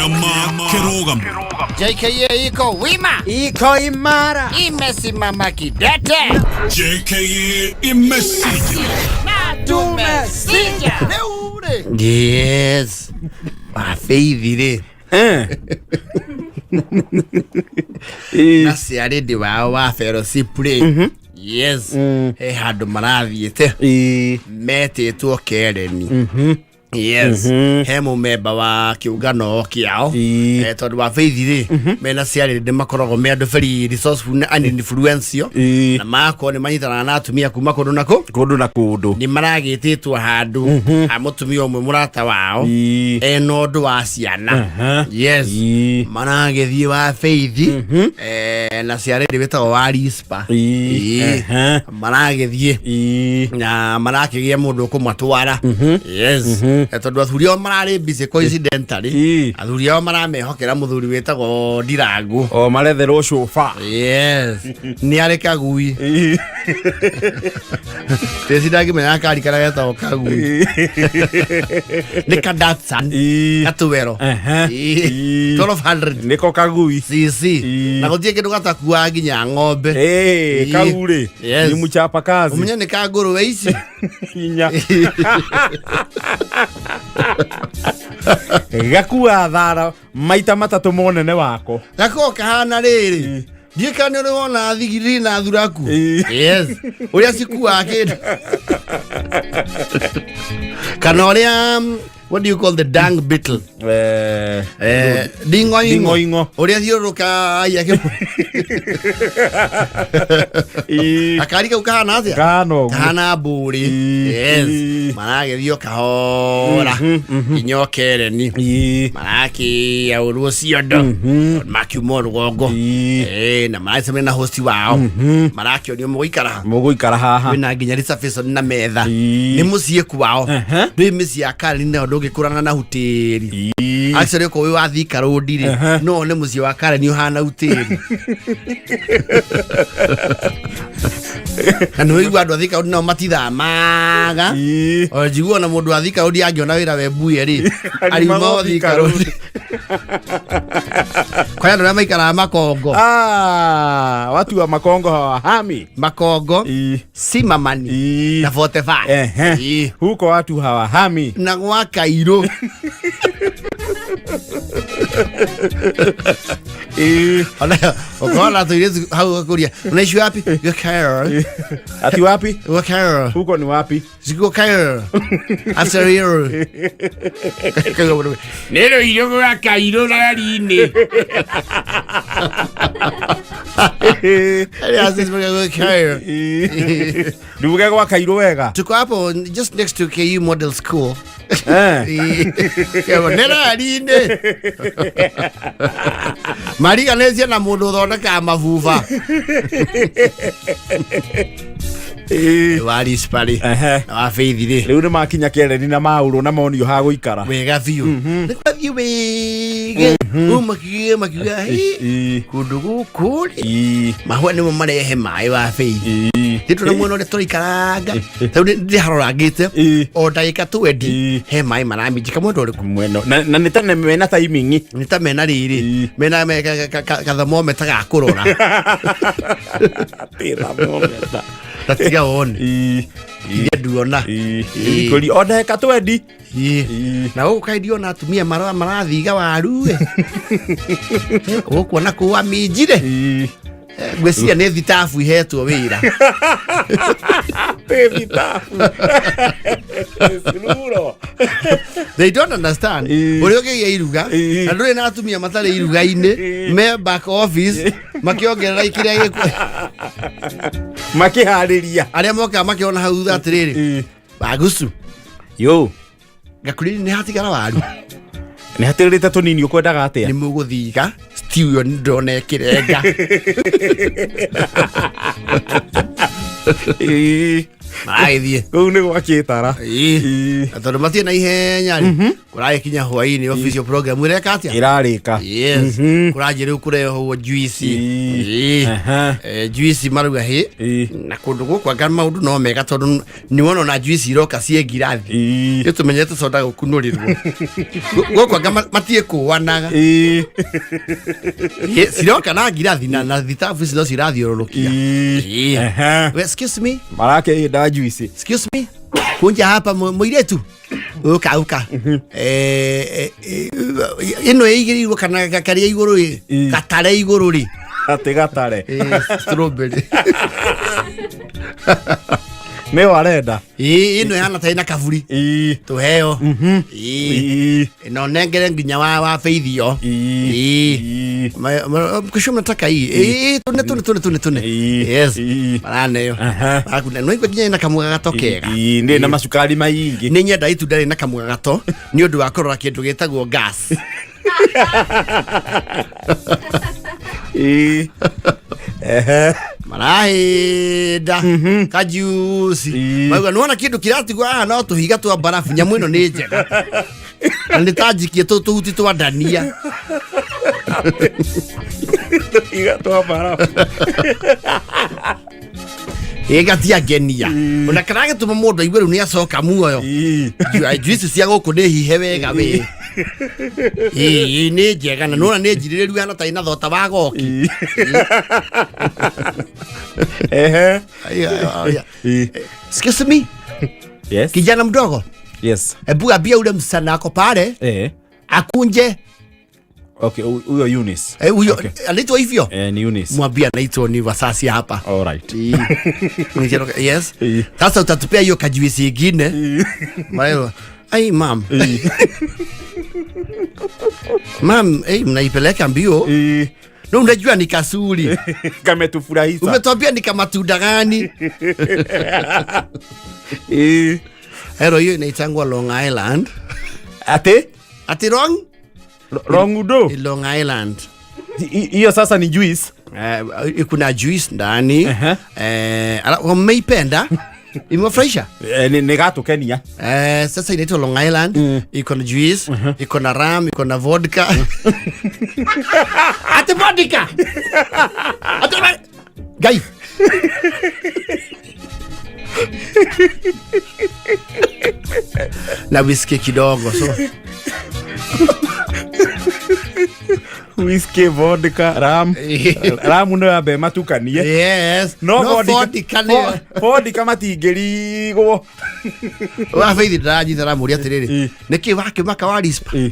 Kĩama kĩrũgamu. JKA iko wima, Iko imara. Imesimama kidete. JKA imesija. Na tumesija. Rĩu rĩ, yes, wabeithi rĩ na ciarĩndĩ wao wa fellowship rĩ, yes, he handũ marathiĩte metĩtwo Kereni. Yes, he mũmemba wa kĩũngano kĩao. Tondũ wa faith rĩ, mena ciarĩ nĩ makoragwo me andũ very resourceful and influential, na magakorwo nĩ manyitanaga na atumia kuma kũndũ na kũ Kũndũ na kũndũ. Nĩ maragĩtĩtwo handũ ha mũtumia ũmwe mũrata wao ena ũndũ wa ciana. Yes, maragĩthiĩ wa faith na ciarĩ wĩtagwo wa Rispa. Maragĩthiĩ na marakĩgĩa mũndũ ũkũmatwara. Yes. Tondũ athuri ao mararĩ busy, coincidentally, athuri ao maramehokera mũthuri wĩtagwo Ndirangu. O maretherwo cuba. Yes, nĩ arĩ kagui. Tĩci ndangĩmenya kari karĩa getagwo kagui nĩ kadatsan gatwero. 1200 Nĩko kagui. Cc. Na gũtirĩ kĩndũ gatakuaga nginya ng'ombe. Kau rĩ ni mchapa kazi. Ũmenye nĩ ka ngũrwe ici. Inya gakua thara maita matatũ monene wako. Gakorwo kahana rĩrĩ, ndiĩ kana nĩ ũrĩ wona thigiri na thuraku. Yes, ũrĩa cikuaga kĩndũ kana ũrĩa what do you call the dung beetle? Nding'oing'o. Nding'oing'o. Ũrĩa thiũrũrũka ai akari kau kahana atĩa? Kahana ũguo. Kahana mbũrĩ. Yes. Maragĩthiĩ o kahora nginya o Kereni. Marakĩaũrwo ciondo makiuma o rũgongo. Na maracemania na host wao, marakĩonio mũgũikara ha? Mũgũikara haha. Kwĩna nginya reservation na metha. Nĩ mũciĩ kwao. Ndwĩ mĩciĩ ya Karen nayo ndũngĩkũrana na hutĩri. Actually, okorwo wĩ wa Thika Road rĩ, no one mũciĩ wa Karen ũhana hutĩri, na nĩ ũigua andũ a Thika Road nao matithamaga. O njigua ona mũndũ wa Thika Road angĩona wĩra Webuye rĩ, ariuma o Thika Road. Kwa andũ arĩa maikaraga Makongo. Ah, watu wa Makongo hawahami. Makongo, Simamani na 45. Huko watu hawahami. Na gwa Kairũ. Ũkona tũirĩtu hau gakũria, unaishi wapi? Gwa Kairũ. Ati wapi? Gwa Kairũ. Huko ni wapi? Gwa Kairũ after year nĩ rũirũ gwa Kairũ rari-inĩ. Gwa Kairũ. Nduge gwa Kairũ wega. Tuko hapo just next to KU Model School. Nĩ rari-inĩ mariganĩtie na mũndũ ũthondekaga mabuba wa Rispa rĩ na wa Faith rĩ. Rĩu nĩ makinya Kereni na maũrwo na monio ha gũikara. Wega biũ, nĩ kwathiĩ wega makiuga makiuga, "Hĩ, kũndũ gũkũ rĩ, mahũa nĩmo marehe maĩ wa Faith." Nĩ tũna mwena ũrĩa tũraikaranga rĩu ndĩharorangĩte o ndagĩka 20, he maĩ maraminjĩka mwena ũrĩkũ? Mwena na nĩ tene mena timing. Nĩ ta mena rĩrĩ, mena kathermometer ga kũrora. Ta tiga wone ithe nduona. Kũri o ndagĩka 20. Na gũkũ kaĩ ndiona atumia marathiga waru ĩ ũkuona kũu aminjire. Ngwĩciria nĩ thitabu ihetwo wĩra. Thitabu. Siruro. They don't understand ũrĩa ũngĩgĩa iruga na ndũrĩ na atumia matarĩ iruga-inĩ me back office makĩongerera kĩrĩa gĩkũ Makĩharĩria. Arĩa mokaga makĩona hau thutha atĩrĩrĩ, wagucu. Yo. Gakũrĩrĩ nĩ hatigara waru. Nĩ hatĩrĩte tũnini, ũkwendaga atĩa? Nĩ mũgũthiga stew ĩyo, nĩ ndĩrona ĩkĩrenga. Maragĩthiĩ. Kũu nĩ gwakĩtara. Ĩĩ. Na tondũ matirĩ na ihenya rĩ, kũragĩkinya hwainĩ official program ĩreka atĩa? Ĩrarĩka. Yes. Kũranjĩ rĩu kũrehwo juice. Ĩĩ. Ĩĩ. Aha. Juice marauga hĩ. Ĩĩ. Na kũndũ gũkũ anga maũndũ no mega tondũ nĩ wona ona juice iroka ciĩ ngirathi. Ĩĩ. Nĩ tũmenyete soda gũkunũrĩrwo. Gũkũ anga matiĩkũanaga. Ĩĩ. Ĩĩ, ciroka na ngirathi na thitabu ici no cirathiũrũrũkia. Ĩĩ. Ĩĩ. Aha. We, excuse me. Marakĩhĩnda juice. Excuse me. Kunja hapa mũirĩtu. Ũka ũka. Ĩno ĩigĩrĩirwo kana karĩa igũrũ ĩ. Ĩĩ. Gatare igũrũ rĩ. Atĩ gatare. Strawberry. Nĩyo arenda. Ĩĩ, ĩno ĩhana ta ĩna kaburi. Ĩĩ. Tũheo. Ĩĩ. Ĩĩ. Na ũnengere nginya wa faithio. Ĩĩ. Ĩĩ. Ĩĩ. Kesho mnataka hii. Ĩĩ, tune tune tune tune tune. Ĩĩ. Yes. Ĩĩ. Maraneo. Aha. Marakuna. No igua nginya ĩna kamũgagato kega. Ĩĩ, nĩ na macukari maingĩ. Nĩ nyenda itunda rĩna kamũgagato nĩ ũndũ wa kũrora kĩndũ gĩtagwo gas. Ĩĩ. Ehe. Marahĩnda kajuici. Ĩĩ. Mauga nĩwona kĩndũ kĩratigwo haha no tũhiga twa mbarabu, nyamũ ĩno nĩ njega na nĩ ta njikie tũhuti twa ndania. Tũhiga twa mbarabu. Ĩgatia ngenia ona karagĩtũma mũndũ aigue rĩu nĩ acoka muoyo. Ĩĩ. Juice cia gũkũ nĩ hihe wega we. Ĩĩ, nĩ njega na nĩwona nĩ njirĩrĩru hana ta ĩna thota wa goki. Ĩĩ. Ehe. Ai, ai, ai. Ĩĩ. Excuse me, Yes. kijana mdogo, Yes. hebu ambia ule msichana ako pale Eh. akunje. Okay, huyo Eunice. Huyo Okay. anaitwa hivyo? Eh, ni Eunice. Mwambie anaitwa ni wasasi hapa. All right. Ĩĩ. Yes. Ĩĩ. Sasa utatupea hiyo kajuisi ingine. Maelewa. Ai mam. Mam, mnaipeleka mbio. Ĩĩ. No unajua ni kasuri. Kametufurahisha. Umetuambia ni kama matunda gani? Ĩĩ. Hero hiyo inaitangwa Long Island. Ate? Ati wrong? Rongudo. Long Island. Hiyo sasa ni juice. Kuna juice ndani. Aha. Mmeipenda? Imewafurahisha? Nĩ gatũkenia. Sasa inaitwa Long Island. Iko na juice, iko na rum, iko na vodka. Ati vodka. Ati Guy. Na whisky kidogo so. Whisky, vodka, rum. Rum no yambe matukanie. Yes. No, vodka nĩ vodka matingĩrigwo. Wa Faith ndĩranyita aramũria atĩrĩrĩ, Ĩ. nĩkĩ wakĩmaka wa rispa? Ĩ.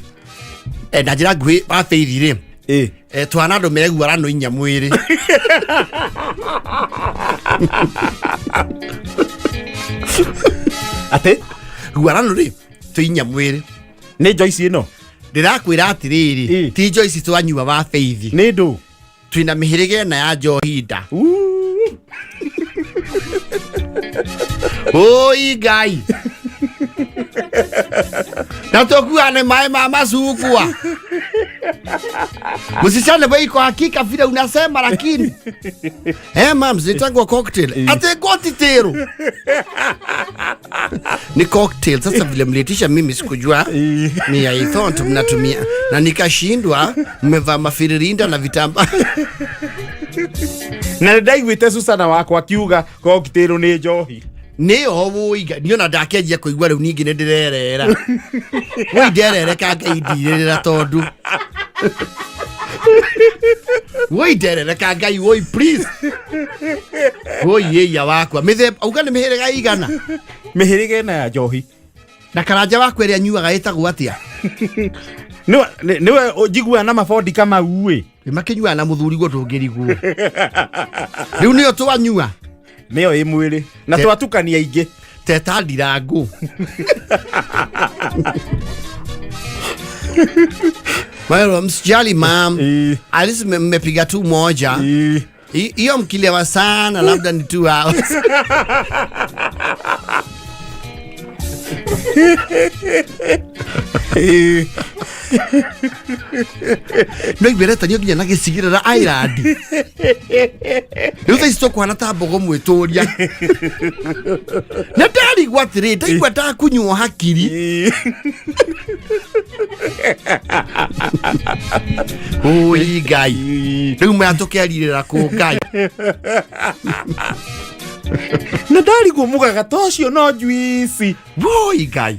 Na njĩra nguhĩ wa Faith rĩ, Ĩ. twana andũ meguarano inya mwĩrĩ. Atĩ? Guarano rĩ, twĩ inya mwĩrĩ. Nĩ Joyce ĩno? Ndĩrakwĩra atĩrĩrĩ, Ĩ. ti Joyce twanyua wa Faith. Nĩ ndũ? Twĩna mĩhĩrĩga ĩna ya njohi nda. Oi Ngai. Na tũkuane maĩ ma macungwa. Msichana wewe iko hakika vile unasema lakini. Mam, zinaitangwa cocktail. Ate goti tero. Ni cocktail. Sasa vile mliitisha mimi sikujua. Ni I thought mnatumia na nikashindwa, mmevaa mafiririnda na vitambaa. Na nĩ ndaiguĩte Susana wakwa akiuga cocktail nĩ njohi. Nĩyo wũiga niĩ ona ndakĩanjia kũigua rĩu ningĩ nĩ ndĩrerera. Wũi nderereka Ngai ndirĩrĩra tondũ. Wũi nderereka Ngai wũi please. Wũi ĩia wakwa. Mĩthemba auga nĩ mĩhĩrĩga igana. Mĩhĩrĩga ĩna ya njohi. Na karanja wakwa ĩrĩa anyuaga ĩtagwo atĩa? Nĩwe njiguaga na mabodika mau ĩ. Makĩnyuaga na mũthuri guo ndũngĩrigwo. Rĩu nĩyo twanyua. Nĩyo ĩ mwĩrĩ. Na twatukania ingĩ. Teta ndirangũ. Well, msijali mam. At least mmepiga tu moja. Hiyo mkilewa sana labda ni 2 hours. No igweretanio nginya na gĩcigĩrĩra island. Rĩu thaa ici tũkũhana ta mbogo mwĩtũria. Na ndarigwo atĩrĩ, ndaigua ndakunywo hakiri. Ũi Ngai, rĩu maya tũkerirĩra kũ Ngai? Na ndarigwo mũgaga ta ũcio no njuici. Woi Ngai,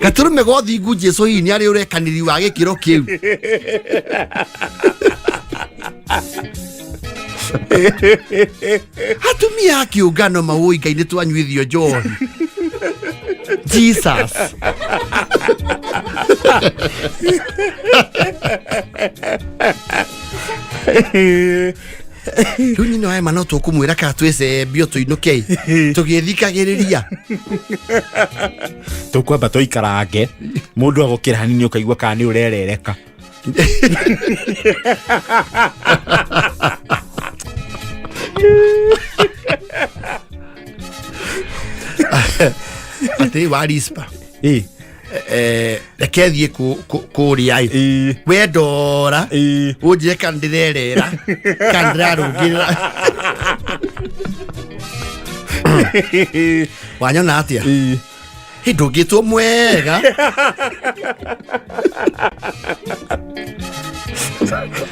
gatũrũme gothingu Jesu hihi nĩ arĩ ũrekanĩri wa gĩkĩro kĩu? Atumia a kĩũngano mawoi Ngai, nĩ twanyuithio njohi. Jesus. Rĩu nyina wa Emma no tũkũmwĩra kana twĩcembio tũinũkei tũgĩthikagĩrĩria. Tũkwamba tũikarange mũndũ agũkĩra hanini ũkaigua kana nĩ ũrerereka. Atĩ wa rispa. Ĩ. Reke thiĩ kũrĩa ĩ. Ĩ. We ndora. Ĩ. Ũnjĩre kana ndĩrerera kana ndĩrarũngĩrĩra. Wanyona atĩa? Ĩ. Hĩ, ndũngĩtwo mwega.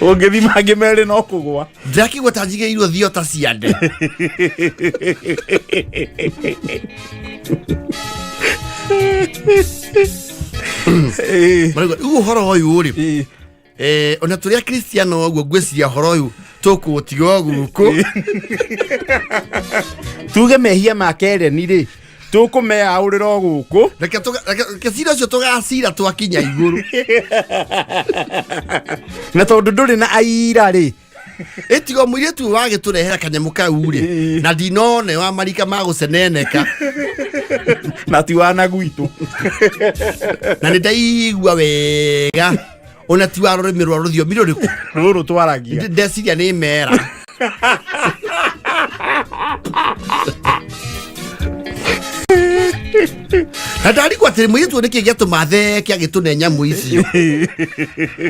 Ũngĩthi mangĩ merĩ no kũgwa. Ndĩrakĩgua ta njigĩirwo thio ta ciande. Marauga, rĩu ũhoro ũyũ rĩ, ona tũrĩ akristiano ũguo ngwĩciria ũhoro ũyũ tũkũũtiga o gũkũ. Tuge mehia ma kereni rĩ tũkũmeaũrĩra o gũkũ. Reke cira ũcio tũgacira twakinya igũrũ. Na tondũ ndũrĩ na aira rĩ. Ĩtigo mũirĩtu ũyũ wagĩtũrehera kanyamũ kau rĩ, na ndinone wa marika ma gũceneneka. Na ti wana gwitũ. Na nĩ ndaigua wega ona ti wa rũrĩmĩ rwa rũthiomi rũrĩkũ. Rũrũ twaragia. Ndeciria nĩ mera. Na ndarigwo atĩrĩ, mũirĩtu ũyũ nĩkĩ gĩatũma theke agĩtũne nyamũ icio?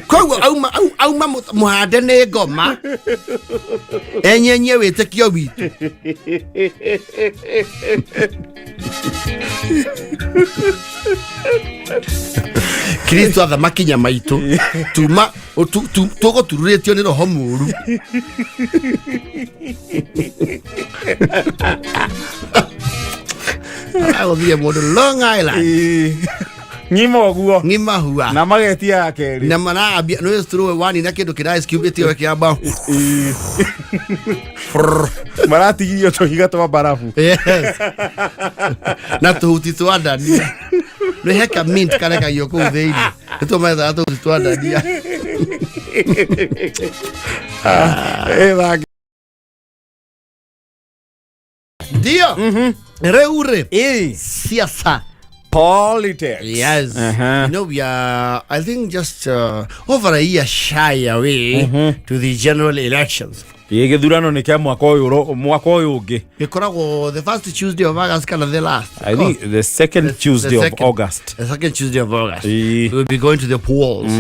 Koguo auma mũhande nĩ ngoma enyenyie wĩtĩkio witũ. Kristo athamakinya maitũ tuma tũgũtururĩtio nĩ roho mũru. Agũthire mũndũ Long Island. Ng'ima ũguo. Ng'ima hua. Na magetia ya kerĩ. Na marambia nĩ ũcitũrũwe wanina kĩndũ kĩra ice cube ĩtiwe kĩamba. Maratigirio tũhiga twa barabu. Yes. Na tũhuti twa ndania. Nĩ heka mint karekagio kũu thĩinĩ. Nĩ tũmethaga tũhuti twa ndania. Ĩ. Ndio. Rĩu rĩ, Ĩ. siasa. Politics. Yes. Uh-huh. You know, we are, I think, just over a year shy away to the general elections. Ĩ, gĩthurano nĩ kĩa mwaka ũyũ mwaka ũyũ ũngĩ. Gĩkoragwo the first Tuesday of August kana the last? I think the second Tuesday The of second. August. The second Tuesday of August. Ĩ. We will be going to the polls.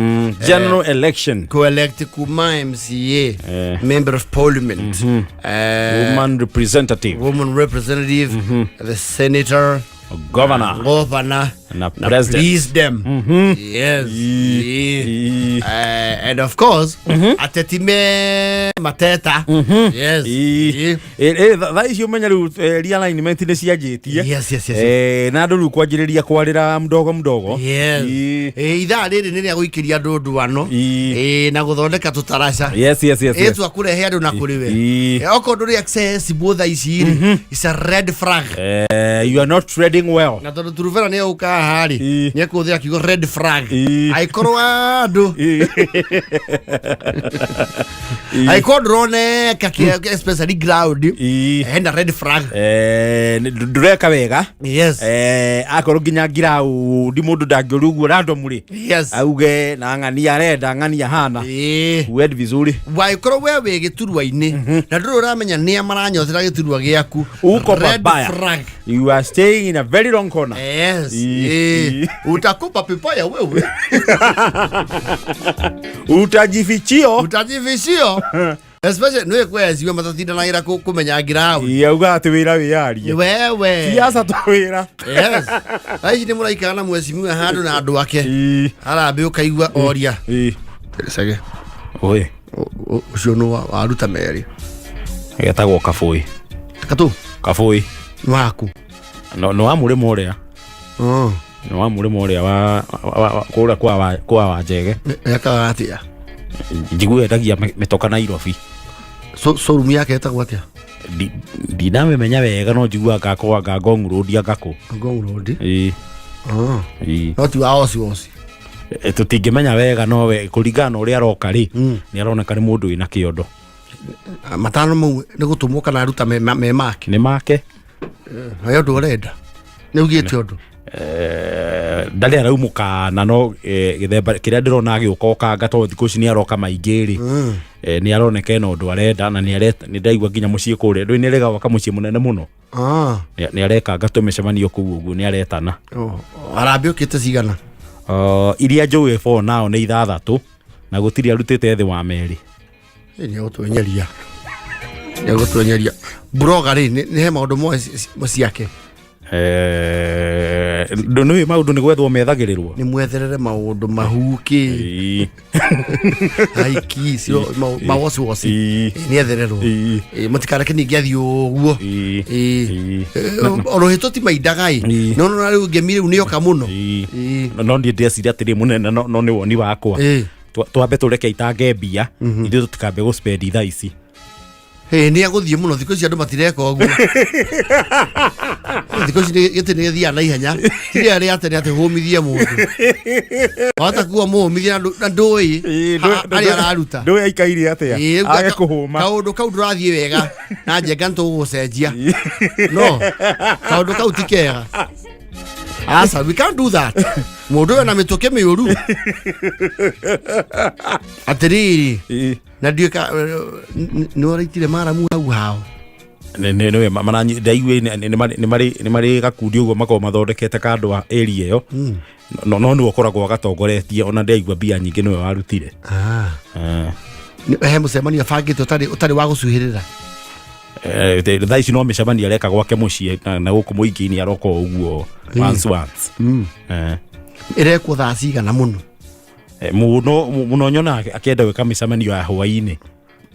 General election. Co-elect kuma MCA, member of parliament, Woman representative. Woman representative, the senator, governor, governor, na president. Please them. Yes. Yeah. Ĩ. And of course, ateti me mateta. Yes. Ĩ. Yeah. Ĩ, ĩ, thaa ici ũmenya rĩu realignment nĩ cianjĩtie. Yes. Na andũ rĩu kwanjĩrĩria kwarĩra mdogo mdogo. Yes. Ĩ. Ithaa rĩrĩ nĩ rĩa gũikĩria andũ nduano. Ĩ. Na gũthondeka tũtaraca. Yes. Ĩtwa kũrehe andũ na kũrĩ we. Ĩ. Okorwo ndũrĩ accessible thaa ici rĩ, it's a red flag. You are not treading well. Na tondũ turubera nĩ ũka haha rĩ, nĩ ekũhũthĩra kiugo red flag. Angĩkorwo andũ, angĩkorwo ndũroneka especially ground, hena red flag. Ndũreka wega. Yes. Akorwo nginya ngiraũndi mũndũ ndangĩũria ũguo random rĩ, auge na ng'ania arenda ng'ania hana wed vizuri. Wangĩkorwo we wĩ gĩturwa-inĩ na ndũrĩ ũramenya nĩa maranyotera gĩturwa gĩaku, Uko red pabaya. flag. You are staying in a very wrong corner. Yes. Utakupa pipaya wewe. Utajifichio. Utajivishio. Especially nĩ kweciwe matatindanagĩra kũmenya ground. Auga atĩ wĩra wĩyarie. Wewe. Siasa to wĩra. Yes. Thaa ici nĩ mũraikara na mwecimiwa handũ na andũ ake. Harambĩ ũkaigua oria. Cege. Oi. Ũcio nũ waruta merĩ? Getagwo kabũĩ. Katũ. Kabũĩ. Nĩ waku. No no wa mũrĩmo ũrĩa. Nĩ wa mũrĩmo ũrĩa wa kũrĩa kwa wa Njege. Ekaga atĩa? Njigue endagia mĩtoka Nairobi. Showroom yake ĩtagwo atĩa? Ndinamĩmenya wega no njiguaga ngakorwo anga Ngong Road anga kũ. Ngong Road? Ĩĩ. Ĩĩ. No ti wa oci oci. Tũtingĩmenya wega no we kũringana na ũrĩa aroka rĩ, nĩ aroneka nĩ mũndũ wĩna kĩondo. Matano mau nĩ gũtũmwo kana aruta me make? Nĩ make. He ũndũ ũrenda? Nĩ ugĩte ũndũ? Ndarĩ araumũkana no gĩthemba kĩrĩa ndĩrona agĩũka ũkanga tondũ thikũ ici nĩ aroka maingĩ rĩ, nĩ aroneka ena ũndũ arenda na nĩ ndaigua nginya mũciĩ kũrĩa ndũĩ nĩ arega gwaka mũciĩ mũnene mũno. Nĩ arekanga tũmĩcemanio kũu ũguo nĩ aretana. Harambĩ ũkĩte cigana? Iria njũĩ for now nĩ 6 na gũtirĩ arutĩte thĩ wa merĩ. Nĩ egũtwenyeria. Nĩ egũtwenyeria. Blogger rĩ, nĩ he maũndũ moe ciake? Nĩ maũndũ nĩ gwethwo methagĩrĩrwo. Nĩ mwetherere maũndũ mahuki. Haiki, cio mawociwoci. Nĩ ethererwo. Mũtikareke ningĩ athiĩ ũguo. Rũhĩ ti maindaga ĩ. No no rĩu ngemi rĩu nĩoka mũno. No niĩ ndĩreciria atĩrĩ mũnene no nĩ woni wakwa. Twambe tũreke itange mbia, ithuĩ tũtikambe gũspend thaa ici. Nĩ egũthiĩ mũno thikũ ici andũ matireka ũguo. Thikũ ici gĩtĩ nĩ gĩthiaga na ihenya. Ti rĩrĩa rĩa tene atĩ hũmithie mũndũ. Wahota kuga mũhũmithie na ndũĩ harĩa araruta. Ndũĩ aikaire atĩa. Age kũhũma. Kaũndũ kau ndũrathiĩ wega na Njenga nĩtũgũgũcenjia. No, kaũndũ kau ti kega. Asa, we can't do that. Mũndũ ũyũ na mĩtũkĩ mĩũru. Atĩrĩrĩ. Na ndiũĩ nĩ ũraitire maramu hau hao. Ndaigua nĩ marĩ gakundi ũguo makoragwo mathondekete kando wa area ĩyo. No nĩwe ũkoragwo agatongoretie ona ndaigua mbia nyingĩ nĩwe warutire. He mũcemanio abangĩte ũtarĩ wa gũcuhĩrĩra. Thaa ici no mĩcemanio areka gwake mũciĩ na gũkũ mũingĩ-inĩ aroka ũguo once once. Ĩrekwo thaa cigana mũno? Mũno mũno nyona akĩenda gwĩka mĩcemanio ya hwaĩ-inĩ.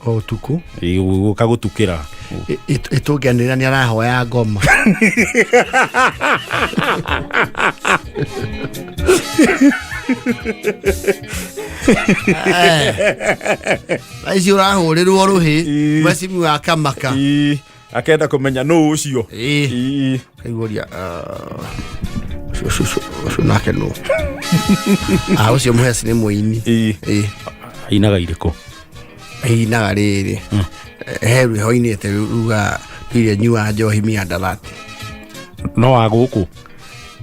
O ũtukũ? Gũka gũtukĩra. Ĩtũngĩanĩrĩra nĩ arahoya ngoma. Thaa ici ũrahũrĩrwo rũhĩ mwecimi wa Kamaka. Akenda kũmenya nũ ũcio. Kaiguria, ũcio nake nũ? Ũcio mũheci nĩ mũini. Ainaga irĩkũ? Ainaga rĩrĩ. He rwĩho ainĩte ruga tuire nyua njohi mĩandarati. No wa gũkũ?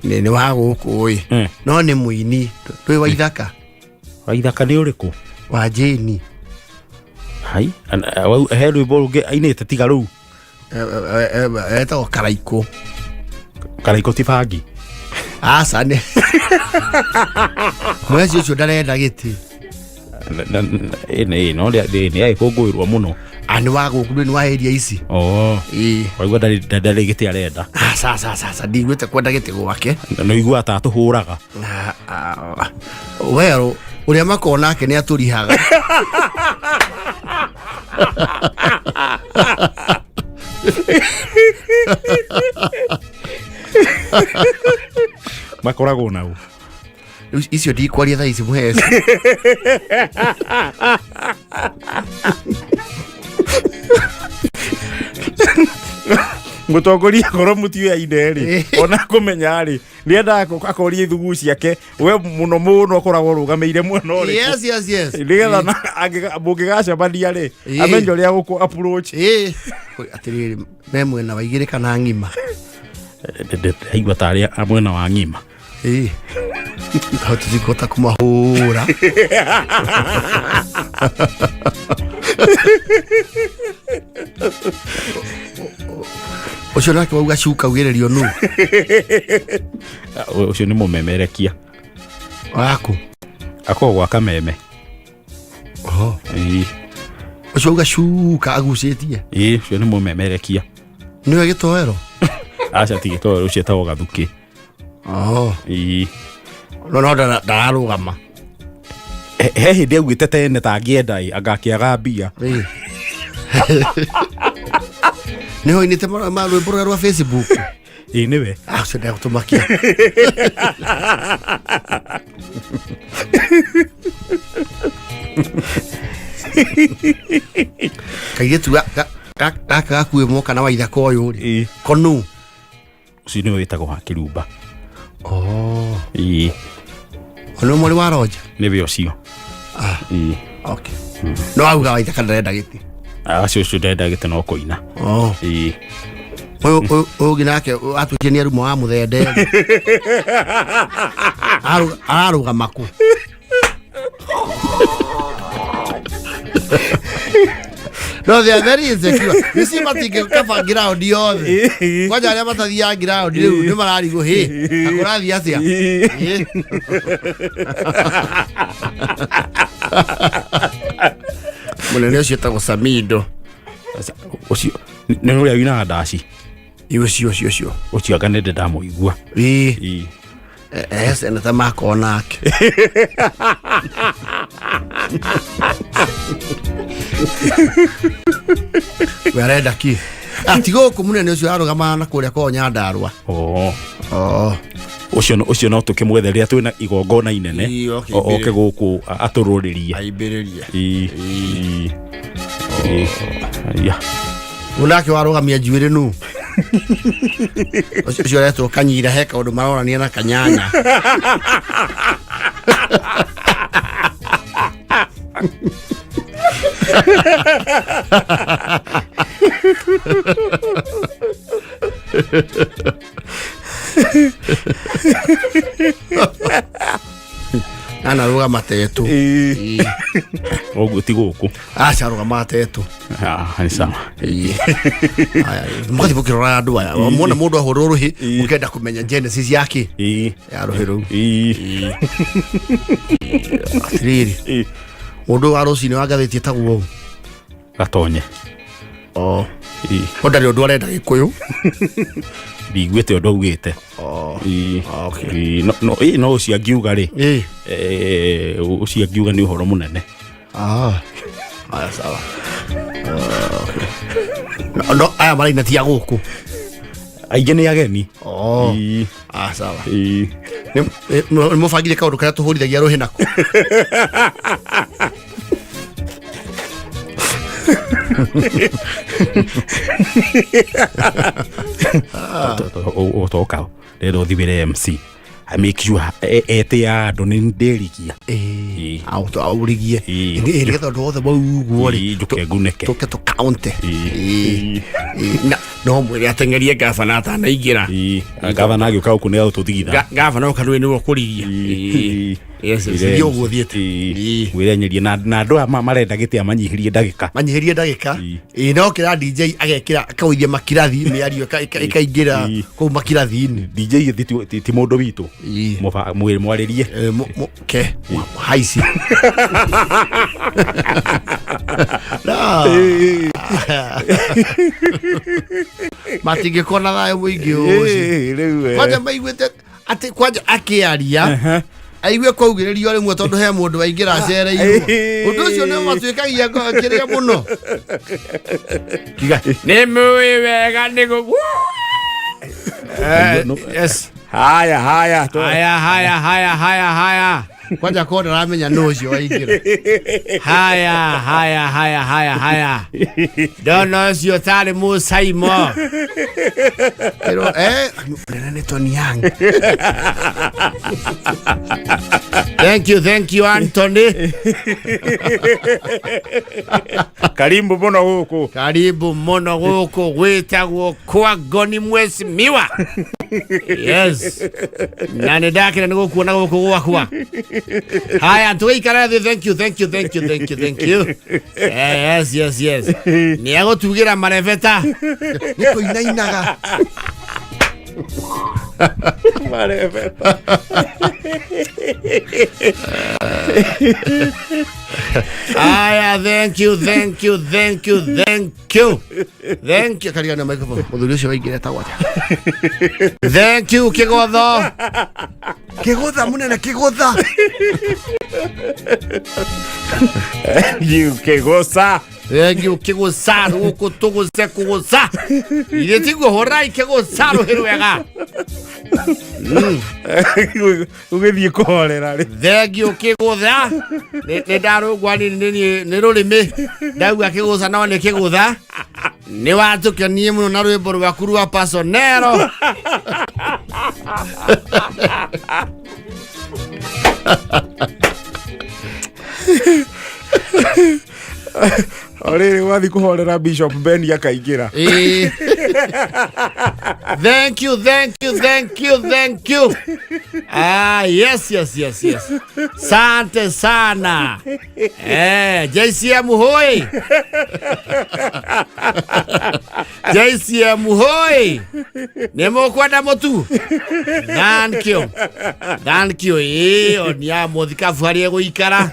Nĩ wa gũkũ ĩ. No nĩ mũini. Ndũĩ wa Ithaka? Wa Ithaka nĩ ũrĩkũ? Wa Jane. Hai, he rwĩmbo rũngĩ ainĩte tiga rũu? Etagwo Karaikũ. Karaikũ ti bangi? Aca nĩ. Mweci ũcio ndarenda gĩtĩ. No nĩ agĩkũngũĩrwo mũno. Nĩ wa gũkũ, nĩ wa area ici. Waigua ndarĩ gĩtĩ arenda. Aca, aca, aca, aca, ndiguĩte kwenda gĩtĩ gwake. Nĩ ũiguaga ta atũhũraga. Werũ, ũrĩa makoragwo nake nĩ atũrihaga. Makoragwo nau. Icio ndikwaria thaa ici mũheci. Mũtongoria korwo mũtiũyaine rĩ, ona kũmenya rĩ, nĩendaga akoria ithugu ciake we mũno mũno ũkoragwo ũrũgamĩire mwena ũrĩkũ. Yes, yes, yes. Nĩgetha mũngĩgacemania rĩ, amenye ũrĩa gũkũ approach. Ĩĩ. Atĩrĩrĩ, me mwena wa igĩrĩ kana ng'ima? Ndaigua tarĩ mwena wa ng'ima. Ĩĩ. Hau tũtingĩhota kũmahũra. Ũcio nake wauga cuka ugĩrĩrio nũ? Ũcio nĩ mũmemerekia. Waku? Akoragwo gwa Kameme. Oho. Ĩĩ. Ũcio auga cuka agucĩtie? Ĩĩ, ũcio nĩ mũmemerekia. Nĩwe gĩtoero? Aca, ti gĩtoero, ũcio etagwo Gathukĩ. Oh. Ĩĩ. No ndararũgama. He hĩndĩ augĩte tene tangĩenda ĩ angakĩaga mbia. Ĩĩ. Nĩ hoinĩte rwĩmbo rũrĩa rwa Facebook? Ĩĩ, nĩwe. Ah, ũcio ndegũtũmakia. Kairĩtu gaka gakuĩ moka na waithaka ũyũ rĩ? Ĩĩ. Konu? Ũcio nĩwe wĩtagwo wa Kĩrumba. Oh. Ĩĩ. Ono mwarĩ wa Roja? Nĩwe ũcio. Ah. Ĩĩ. Okay. No auga waithaka ndarenda gĩtĩ? Acio, ũcio ndarenda gĩtĩ no kũina. Oh. Ĩĩ. Ũyũ ũngĩ nake atuĩkire nĩ arumwo wa mũthende ararũgama kũ? No, they are very insecure. You see, matingĩkaba ground yothe. Kwanja arĩa matathiaga ground rĩu nĩ mararigwo hĩ na kũrathiĩ atĩa. Ĩ. Mũnene ũcio etagwo Samido. Ũcio nĩ ũrĩa winaga ndaci? Ĩ, ũcio ũcio ũcio. Ũcio anga nĩ ndĩ ndamũigua. Ĩ. Ĩ. Seneta makorwo nake. We arenda ki ati gũkũ mũnene ũcio arũgamaga na kũrĩa kwao Nyandarũa. Oh. Oh. Ũcio no tũkĩmwethe rĩrĩa twĩna igongona inene. Ĩ, oke Oke gũkũ atũrũrĩrie. Aimbĩrĩrie. Ĩ. Ĩ. Ĩ. Ya. Ũyũ nake warũgamia njuĩrĩ nũ? Ũcio ũretwo Kanyira, he kaũndũ maronania na kanyanya. Anarũgama tetũ. Ĩ. Ũguo ti gũkũ? Aca, arũgamaga tetũ. Ah, nĩ sawa. Mũgathiĩ mũkĩroraga andũ aya, muona mũndũ ahũrwo rũhĩ, mũkenda kũmenya genesis yake Ĩ. ya rũhĩ rũu. Ĩ. Atĩrĩrĩ, Ĩ. mũndũ wa rũcinĩ wa ngathĩti ĩtagwo ũũ? Gatonye. Oh. Ĩ. O ndarĩ ũndũ arenda gĩkũyũ. Ndiguĩte ũndũ augĩte. Oh. Ĩ. Okay. Ĩ, no, ĩ, no ũcio angiuga rĩ, Ĩ. Ũcio angiuga nĩ ũhoro mũnene. Ah. Aya, sawa. Ah, okay. No aya maraina ti a gũkũ? Aingĩ nĩ ageni. Oh. Ĩ. Ah, sawa. Ĩ. Nĩ mũbangire kaũndũ karĩa tũhũrithagia rũhĩ nako? Ũtoka rĩrĩa ũthimĩre MC, I make sure ete ya andũ nĩ ndĩrigia. Ĩ. Aũrigie. Ĩ. Nĩgetha ũndũ wothe wauguo rĩ, Ĩ, njũke ngunĩke. tũke tũkaunte. Ĩ. No mwĩre ateng'erie gavana atanaingĩra. Ĩ, gavana agĩũka gũkũ nĩ agũtũthigitha. Gavana oka nĩwe nĩwe ũkũrigia. Ĩ. Yes, yes, Ĩ. thiĩ ũguo ũthiĩte. Ĩ. Ĩ. Mwĩre nyerie na andũ aya marenda gĩtĩ amanyihĩrie ndagĩka. Manyihĩrie ndagĩka. Ĩ. Ĩ, no kĩra DJ agekĩra akaũithia makirathi, mĩario ĩkaingĩra Ĩ. kũu makirathi-inĩ. DJ ti mũndũ witũ. Ĩ. Mwarĩrie. Ke haici. No. Matingĩkorwo na thayũ mũingĩ ũcio. Ĩ, rĩu, Kwanja maiguĩte atĩ kwanja akĩaria aigue kwaugĩrĩrio rĩmwe tondũ he mũndũ waingĩra acereirwo. Ũndũ ũcio nĩ matuĩkagia kĩrĩa mũno. Kiuga, nĩ mũĩ wega nĩ gũ Yes. Haya, haya. Haya, haya, haya, haya, haya. Kwanja korwo ndaramenya nũ ũcio waingĩra. Haya, haya, haya, haya, haya. Ndona ũcio tarĩ mũcaimo. Ĩrwo, mũnene nĩ Tony Young. Thank you, thank you, Anthony. Karibu mũno gũkũ. Karibu mũno gũkũ gwĩtagwo kwa Ngoni Mheshimiwa. Yes. Na nĩ ndakena nĩ gũkuona gũkũ gwakwa. Haya, tũgĩikara thĩ. Thank you, thank you, thank you, thank you, thank you. Yes, yes, yes. Nĩ agũtugĩra marebeta. Nĩ kũinainaga. Marebeta. Aya, thank you, thank you, thank you, thank you. Thank you. Karigana microphone. Mũthuri ũcio waingĩra etagwo atĩa? Thank you, Kĩgotho. Kĩgũtha mũnene kĩgũtha. You kĩgũca. Thank you, Kĩgũca. Gũkũ tũgũce kũgũca. Ithe tiguo hũrai kĩgũca rũhĩ rwega. Ũgĩthiĩ kũhorera rĩ. Thank you kĩgũtha. Nĩ ndarũngwa nini nĩ niĩ nĩ rũrĩmĩ ndauga kĩgũca no nĩ kĩgũtha. Nĩ watũkenie mũno na rwĩmbo rwaku rwa pasonero. O rĩrĩ wathiĩ kũhorera Bishop Ben akaingĩra. Ĩĩ. Thank you, thank you, thank you, thank you. Ah, yes, yes, yes, yes. Sante sana. JCM hoi. JCM hoi. Nĩ mũkwenda mũtu? Thank you. Thank you. Ĩĩ, onia mũthikabu harĩa egũikara.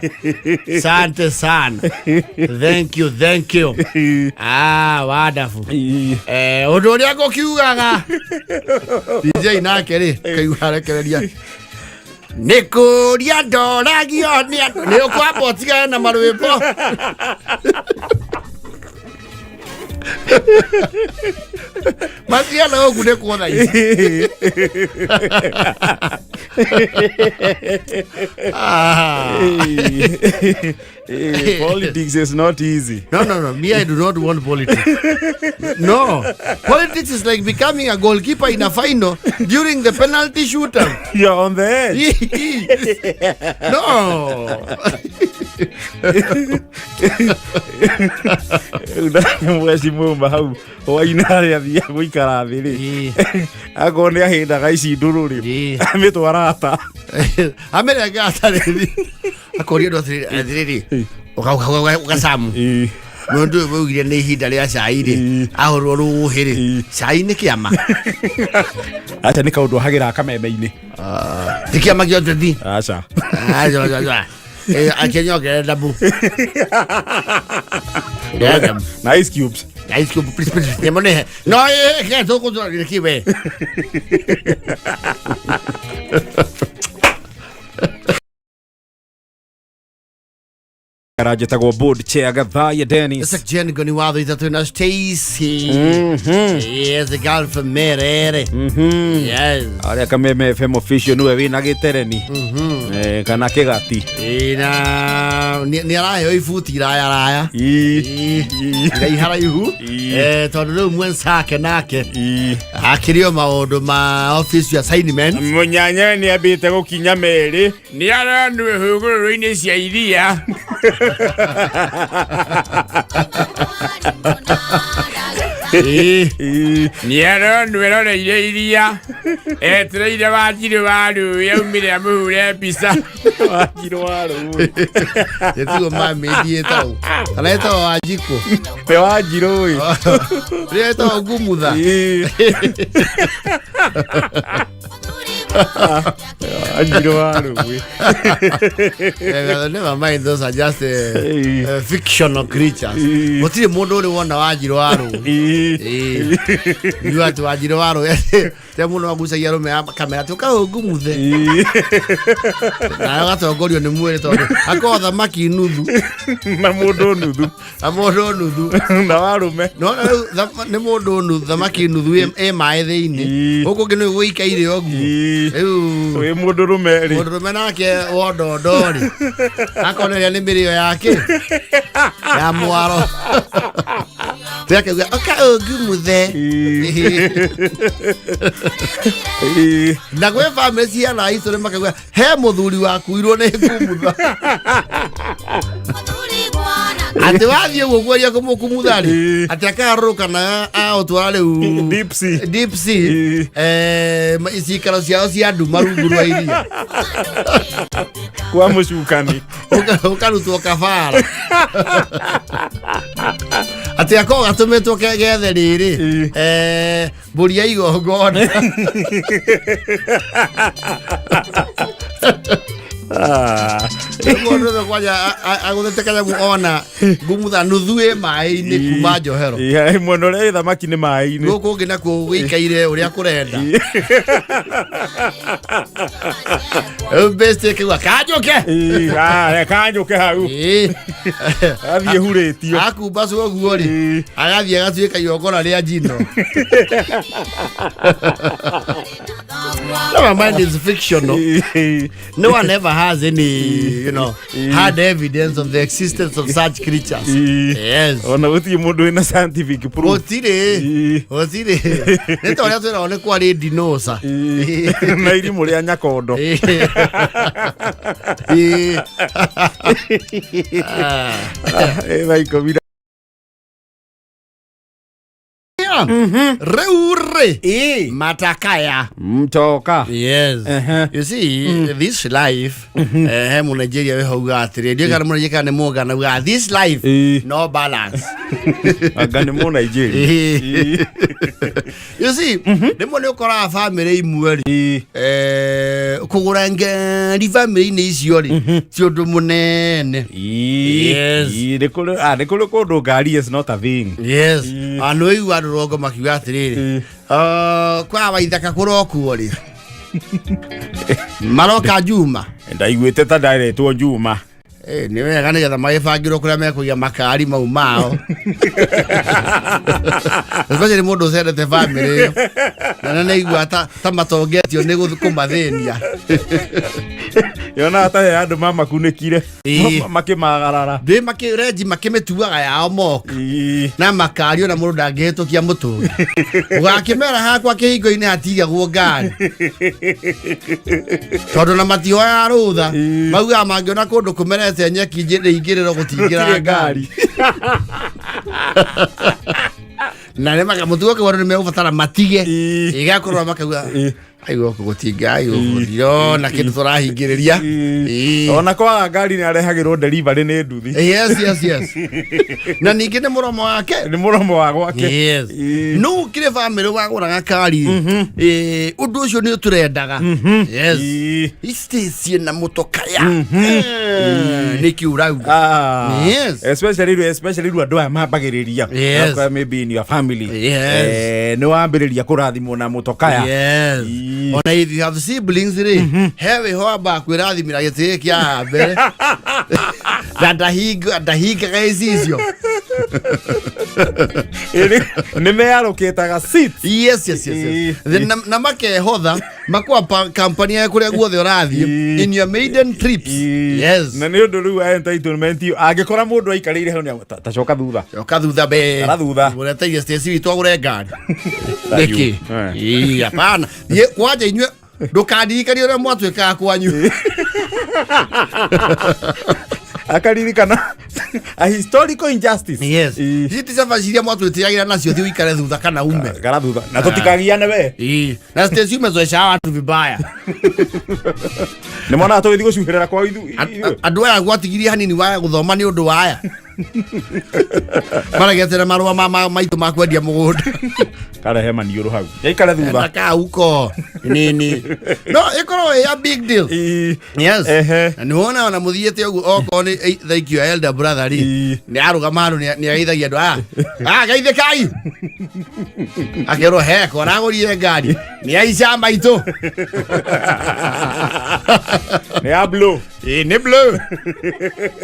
Sante sana. Thank you, thank you. Ah, wonderful. Ũndũ ũrĩa ngũkiugaga DJ nake rĩ kaigua arekereria nĩ kũria ndoragio nĩ andũ nĩ ũkwamba ũtigane na marwĩmbo. Maciana gũkũ nĩ kuona ici. Ah. Politics is not easy. No, no, no. Me, I do not want politics. No. Politics is like becoming a goalkeeper in a final during the penalty shootout. You're on the edge. No. Mheshimiwa hau hwainĩ harĩa athiaga gũikara thĩ rĩ, akorwo nĩ ahĩndaga ici ndũrũ rĩ, amĩtwaraga ta Amerenge atarĩri. Akoria andũ atĩrĩrĩ, atĩrĩrĩ, ũgacamu. Mũndũ ũyũ waugire nĩ ihinda rĩa cai rĩ, ahũrwo rũhĩ rĩ, cai nĩ kĩama. Acha nĩ kaũndũ ahagĩra kameme-inĩ. Ti kĩama gĩa ũteti. Aca. Akĩnyongerera ndabu. Na ice cubes. Ice cube, please, please. Nyamũ. No, tũkũtwarire kiwe. Aranjĩtagwo board chair Gathaya Dennis. It's Jen Goni watho ithatũ na Stacy. Yes, the girl from Merere. Yes. Arĩa Kameme FM official nĩwe wĩna gĩtereni kana kĩgati. Ĩna nĩ araheo ibuti iraya raya. Iraiha raihu. Tondũ rĩu mwenzake nake akĩrĩ o maũndũ ma office assignment. Mũnyanya nĩ ambĩte gũkinya merĩ. Nĩ aranue hũgũrũrũ-inĩ cia iria. Nĩ aronwo eroreire iria etereire Wanjirũ wa rũĩ aumire amũhure mbica. Wanjirũ wa rũĩ. Gĩtiguo mamĩndi ĩtagwo kana ĩtagwo Wanjikũ. Nĩ Wanjirũ ĩ. Rĩrĩa ĩtagwo ngumutha. Wanjirũ wa rũĩ. Never mind, those are just fictional creatures. Gũtirĩ mũndũ ũrĩ wona Wanjirũ wa rũĩ. Iuga atĩ Wanjirũ wa rũĩ te mũndũ agucagia arũme a kamera atĩ ũka ũngumuthe nawe ũgatongorio nĩ mwĩrĩ tondũ akorwo thamaki nuthu Na mũndũ nuthu. Na mũndũ nuthu. Na warũme. Nona rĩu nĩ mũndũ nuthu, thamaki nuthu ĩ maĩ thĩinĩ. Gũkũ ũngĩ nĩ gũikaire ũguo. Rĩu Wĩ mũndũrũme rĩ. Mũndũrũme nake wondondo rĩ, akoneria nĩ mĩrĩo yake ya mwaro twakauga oka ũngumuthe. Na gwĩ bamĩrĩ ciana itũ nĩ makauga he mũthuri wakuirwo nĩ ngumutha, atĩ wathiĩ ũguo kweria kũmũkumutha rĩ, atĩ akarũrũka na aũtwara rĩu Deep sea. Deep sea. Cikaro ciao cia nduma rungu rwa iria. Kwa mũcukani. Ũkarutwo kabara atĩ akorwo gatũmĩtwo gethe rĩrĩ, mbũri ya igongona. Mũndũ ũmwe kwanja agũthĩte kanyamũ ona ngumutha nuthu ĩ maĩ-inĩ kuma njohero. Ĩ, mwena ũrĩa ĩ thamaki nĩ maĩ-inĩ. Gũkũ ũngĩ nakuo gũikaire ũrĩa kũrenda. Rĩu best ĩkauga kanjũke. Ĩ, kanyũke hau. Athiĩ hurĩtio. Akumbacwo ũguo rĩ, agathiĩ agatuĩka igongona rĩa njino. Never mind, it's fictional. No one ever has any hard evidence of the existence of such creatures. Yes. Ona gũtirĩ mũndũ wĩna scientific proof. Gũtirĩ. Gũtirĩ. Nĩ ta ũrĩa twĩragwo nĩ kwarĩ ndinosa. Na irimũ rĩa nyakondo. 10:10. Rĩu rĩ, matakaya. Mtoka. Yes. You see, this life, he Mũnigeria wĩho uga atĩrĩ, ndiũĩ kana Mũnigeria kana nĩ Mũgana, ugaga this life, no balance. Anga nĩ mũ Nigeria. You see, rĩmwe nĩ ũkoraga bamĩrĩ imwe rĩ, kũgũra ngari bamĩrĩ-inĩ icio rĩ, ti ũndũ mũnene. Yes. Nĩ kũrĩ nĩ kũrĩ kũndũ ngari is not a thing. Yes. Anũ ĩigua andũ rongo makiuga atĩrĩrĩ, kwa waithaka kũrokuo rĩ, maroka Juma. Ndaiguĩte ta ndaretwo Juma. Nĩ wega nĩgetha magĩbangĩrwo kũrĩa mekũiga makari mau mao, especially mũndũ ũcendete bamĩrĩ ĩyo na nĩ aigua ta matongetio nĩ kũmathĩnia. Yonaga ta he andũ mamakunĩkire. Makĩmagarara. Ndĩ makĩrenji makĩmĩtuaga yao moka na makari, ona mũndũ ndangĩhĩtũkia mũtũngi ũgakĩmera hakwa kĩhingo-inĩ hatigagwo ngari, tondũ na matihoyaga rũtha. Maugaga mangĩona kũndũ kũmerete nyeki rĩingĩrĩro gũtingĩra Gũtirĩ ngari. Ngari. Na nĩ mũtugo kĩu andũ nĩ megũbatara matige igakorwo makauga ai gũkũ gũtinga, ai gũkũ ndirona kĩndũ tũrahingĩrĩria. Ona kwaga ngari nĩ arehagĩrwo delivery nĩ nduthi. Yes, na ningĩ nĩ mũromo wake. Nĩ mũromo wa gwake. Yes. No kĩrĩ bamĩrĩ wagũraga kari, ũndũ ũcio nĩ tũrendaga. Yes. Ici na mũtokaya nĩkĩ ũrauga? Yes. Especially rĩu andũ aya mambagĩrĩria. Okorwo maybe in your family. Nĩ wambĩrĩria kũrathimwo na mũtokaya. Yes. Ona if you have siblings rĩ, he wĩho ambaga kwĩrathimĩra gĩtĩ gĩkĩ kĩa mbere na ndahingaga icicio. Nĩ meyarũkĩtaga seat. Yes. Then na makehotha makwa kampani ya kũrĩa guothe ũrathiĩ in your maiden trips. Yes. Na nĩ ũndũ rĩu wa entitlement ĩyo, angĩkora mũndũ aikarĩire hau ta coka thutha. Coka thutha be. Cara thutha. Ũreteire Stacy witũ agũre ngari Thank you. nĩkĩ? Ii, hapana. Thiĩ kwanja inyuĩ, ndũkandirikanie ũrĩa mwatuĩkaga kwanyu. Akaririkana a historical injustice. Yes. Ici ti cabaci iria mwatwĩtĩagĩra nacio, thiĩ ũikare thutha kana ume. Gara thutha na tũtikagiane we. Ii. Na Stacy umezoesha hawa watu vibaya. Nĩ monaga tũgĩthiĩ gũcuhĩrĩra kwao ithuĩ. Andũ aya gwatigirie hanini waya gũthoma nĩ ũndũ wa aya maregetera marũa maitũ ma kwendia mũgũnda. Karehe maniũrũ hau yaikare thutha. Ndakauko nini no ĩkorwo ĩ a big deal. Yes. Na nĩ wona ona mũthiĩte ũguo, okorwo nĩ thank you elder brother rĩ, nĩ arũgama handũ nĩ ageithagia andũ aya, geithĩkai, akerwo heko aragũrire ngari nĩ aica maitũ. Nĩ ya blow. Ĩ, nĩ blue.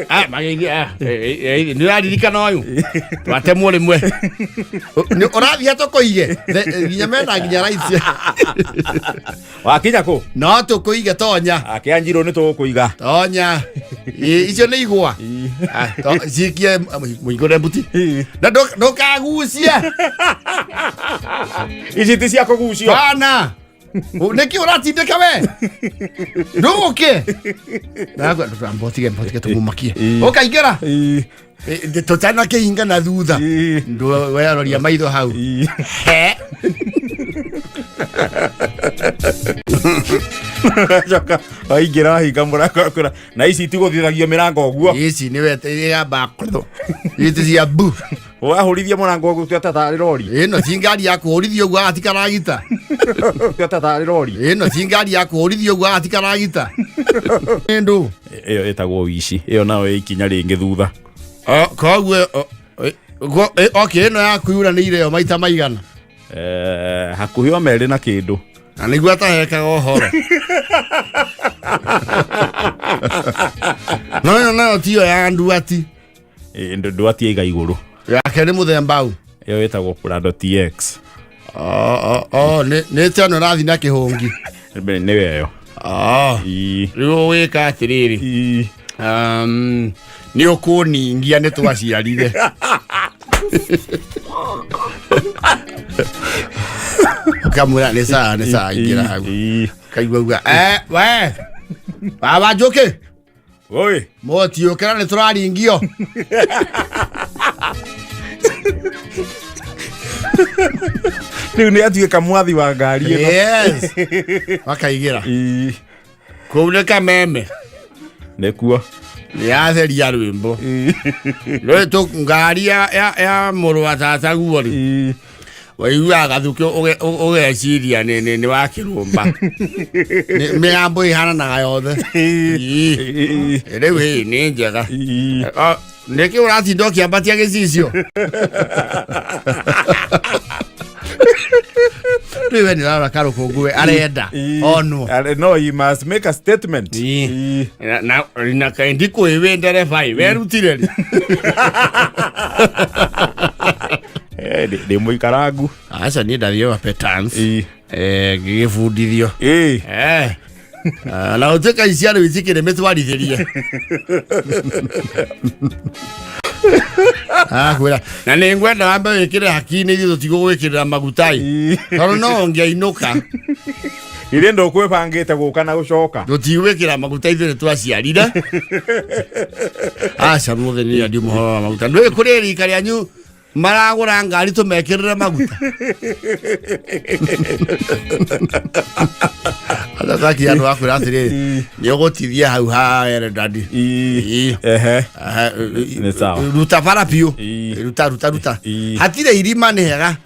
Ah, mageithia, ah, eh, eh, nĩ ũraririkana ũyũ twatemwo rĩmwe Nĩ- ũrathiĩ tũkũige nginya mena nginya raici. Wakinya kũ? No tũkũige, tonya. Akĩanjirwo nĩ tũgũkũiga. Tonya. Ĩ, icio nĩ igwa. Ah, cikie mũingũre mbuti na ndũkagucie. Ici ti cia kũgucio. Bana, nĩkĩ ũratindĩka we ndũgũke? Mbotige mbotige tũmumakie. Ũkaingĩra tũtanakĩhinga na thutha. Weroria maitho hau. He. Coka waingĩra wahinga mũrango akwĩra na ici itigũthithagio mĩrango ũguo. Ici nĩ wetĩgamba ici cia bu. Wahũrithia mũrango ũguo tuĩka tarĩ rori. Ĩno ti ngari ya kũhũrithio ũguo ati karagita. Tuĩka tarĩ rori. Ĩno ti ngari ya kũhũrithio ũguo ati karagita ndũ. Ĩyo ĩtagwo wici, ĩyo nayo ĩ ikinya rĩngĩ thutha. Koguo okay, ĩno yaku yuranĩire yo maita maigana? Hakuhĩ o merĩ na kĩndũ. Na nĩguo atahekaga ũhoro, no ĩno nayo tiyo ya nduati. Ndwati ĩiga igũrũ. Yake nĩ mũthemba u? Ĩyo ĩtagwo Prado TX. Nĩ teno ĩrathiĩ na kĩhũngi. Nĩyo ĩyo. Rĩu ũgwĩka atĩrĩrĩ, nĩ ũkũningia nĩ twaciarire ũkamwĩra nĩ sawa, nĩ sawa, ingĩra hau. Kaigua uga we baba njũkĩ. Oi. Mũtiũkĩra nĩ tũraringio. Rĩu nĩ atuĩka mwathi wa ngari ĩno. Yes, makaigĩra. Kũu nĩ kameme. Nĩkuo. Nĩ yatheria rwĩmbo rĩu tũ ngari ya mũrũ wa tata guo rĩ waiguaga gathukĩ ũgeciria nĩ wa kĩrũmba. Mĩgambo ĩhananaga yothe. Rĩu hĩ nĩ njega. Nĩkĩ ũratinda ũkĩambatia gĩcicio? Rĩu we nĩ ũrarora karũkũngũ we arenda onwo. No, you must make a statement. Na kaĩ ndikũĩ wĩ ndereba ĩ werutire rĩ? Ndĩ mũikarangu. Aca, niĩ ndathiaga Petans. Ngĩgĩbundithio. Na ũtuĩka icia rĩu itikĩrĩ mĩtwarithĩrie akwĩra na nĩ ngwenda wambe wĩkĩre haki-inĩ, ithuĩ tũtigũgwĩkĩrĩra maguta ĩ tondũ no ũngĩainũka. Irĩ ndũkwĩbangĩte gũka na gũcoka. Tũtigwĩkĩra maguta, ithuĩ nĩ twaciarire. Aca mũthĩ nĩ ndi mũhoro wa maguta ndũĩ kũrĩ rika rĩanyu maragũra ngari tũmekĩrĩre maguta ataki andũ akwĩra atĩrĩrĩ nĩ ũgũtithia hau ha Eredadi. Ehe. Nĩ sawa. Ruta bara biũ. Ruta ruta ruta. Hatirĩ irima, nĩ hega.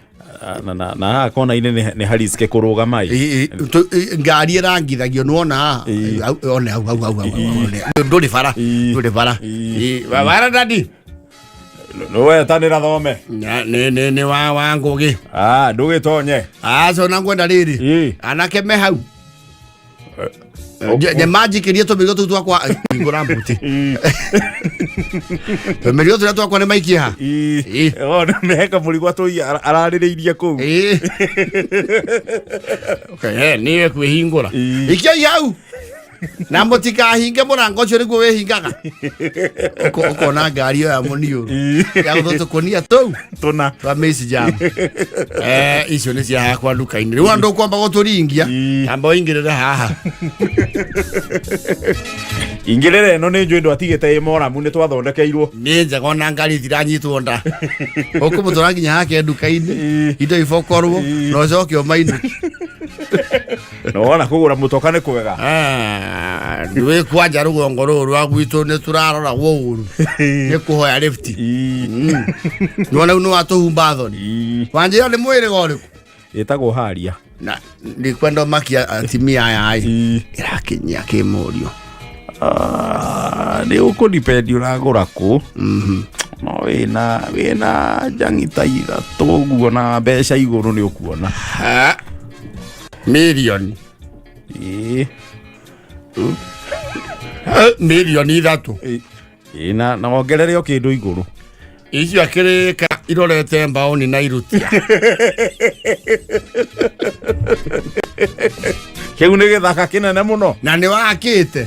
Na haha kona-inĩ nĩ hariske kũrũgama ĩ. Ngari ĩrangithagio nĩwona haha. One hau hau hau hau hau, one. Ndũrĩ bara. Ndũrĩ bara. Bara dadi. Nĩwetanĩra thome. Nĩ wa ngũgĩ. Ah, ndũgĩtonye. Aca ona ngwenda rĩrĩ anake me hau nĩ manjikĩrie tũmĩrigo tũu twakwa hingũra mbuti tũmĩrigo tũrĩa twakwa nĩ maikie ha. Ona meheka mũrigo atũi ararĩrĩirie kũu. Okay, nĩwe kwĩhingũra. Ikiai hau na mũtikahinge mũrango ũcio nĩguo wĩhingaga. Ũkona ngari ĩyo ya mũniũrũ ya gũthũtũkũnia tũu Tũna. Twa maize jam. Icio nĩ cia hakwa nduka-inĩ rĩu andũ kwamba gũtũringia. Amba ũingĩrĩre haha. Ingĩrĩra ĩno nĩ njũĩ ndwatigĩte ĩ moramu nĩ twathondekeirwo. Nĩ njega ona ngari itiranyitwo nda ũkũmũtwara nginya hake nduka-inĩ indo ibokorwo na ũcoke ũmainũki. Na wona kũgũra mũtoka nĩ kwega. Ndwĩ kwanja rũgongo rũrũ rwa gwitũ nĩ tũraroragwo ũru nĩ kũhoya lift. Nĩwona rĩu nĩ watũhumba thoni. Wanjĩra nĩ mwĩrĩga ũrĩkũ? Ĩtagwo haria. Na ndikwenda ũmakia atimia aya ĩ ĩrakinyia kĩmũrio. Ah, nĩ ũkũdipendi ũragũra kũ no wĩna njangi ta ithatũ ũguo na mbeca igũrũ nĩ ũkuona. Mirioni. Ĩĩ. Mirioni 3. Ĩ, na wongerere o kĩndũ igũrũ. Icio akĩrĩka irorete mbaũni na irutia. Kĩu nĩ gĩthaka kĩnene mũno. Na nĩ wakĩte.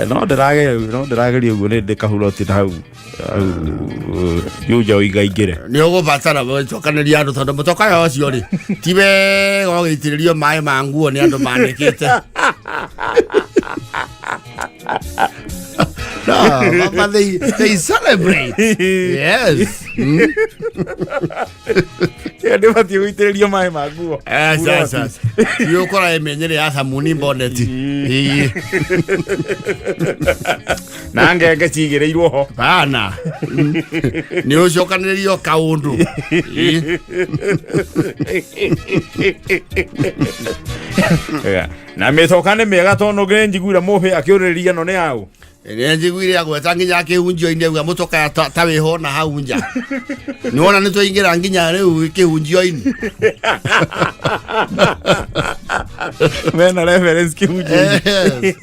No ndĩrageria ũguo nĩ ndĩkahuroti na hau Juja ũingaingĩre. Nĩ ũgũbatara gũcokanĩria andũ tondũ mũtokaya ũcio rĩ ti wega ũgĩitĩrĩrio maĩ ma nguo nĩ andũ manĩkĩte. No, but they celebrate. Yes. Ndĩ batiĩ gũitĩrĩrio maĩ ma nguo. Yes. Yũkora ĩmenyere ya thamuni boneti. Ĩĩ. Na ngenge cigĩrĩirwo ho. Bana. Nĩ ũcokanĩrĩrio kaũndũ. Ĩĩ. Na mĩtoka nĩ mĩega tondũ nĩ njiguire mũhĩ akĩũrĩrĩria no nĩ yaũ. Nĩ njiguire agweta nginya kĩhunjio-inĩ auga mũtokaya ta wĩho na hau nja. Nĩ wona nĩ twaingĩra nginya rĩu kĩhunjio-inĩ. Mena reference kĩhunjio-inĩ.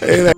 Yes.